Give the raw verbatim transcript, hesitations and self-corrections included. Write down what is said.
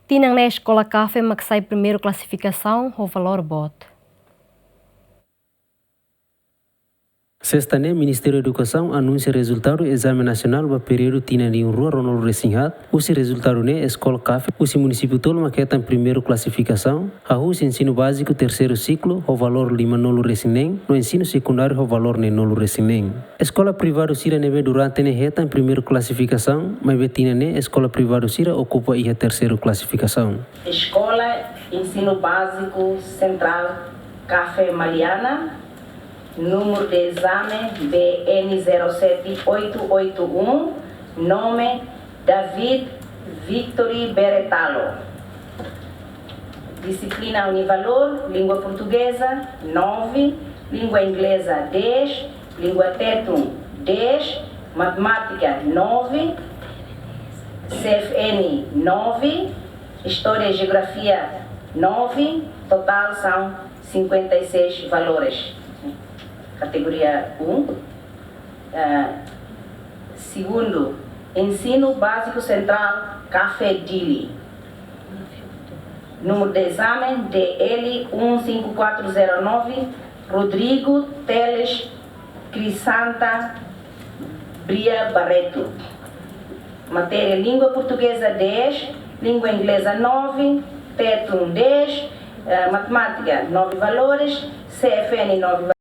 Tinan ne'e Eskola Kafe mak sai primeiru klasifikasaun ho valór boot. Sesta ne'e, Ministériu Edukasaun anunsia rezultadu ezame nasionál ba períodu tinan rihun rua ruanulu resin haat. Husi rezultadu ne'e, Eskola Kafe husi munisípiu tolu mak hetan primeiru klasifikasaun, hahú husi ensinu báziku terseiru siklu ho valór limanulu resin neen, no ensinu sekundáriu ho valór neenulu resin neen. Eskola privadu sira ne'ebé durante ne'e hetan primeiru klasifikasaun, maibé tinan ne'e eskola privadu sira okupa iha terseiru klasifikasaun. Eskola Ensinu Báziku Sentrál Kafe Maliana, númeru de ezame B N zero sete oito oito um, nome David Victory Beretalo. Dixiplina ho nia valór: língua portugeza, nove, língua ingleza, dez, língua tetun, dez, matemática, nove, C F N, nove, história e geografia, nove, totál são cinquenta e seis valores. Categoria um. Ah, segundu, Ensinu Báziku Sentrál Kafe Dili. Númeru de ezame D L um cinco quatro zero nove, Rodrigo Teles Crisanta Bria Barreto. Matéria: língua portugeza, dez, língua ingleza, nove, tetun, dez, eh, matemática, nove valores, C F N, nove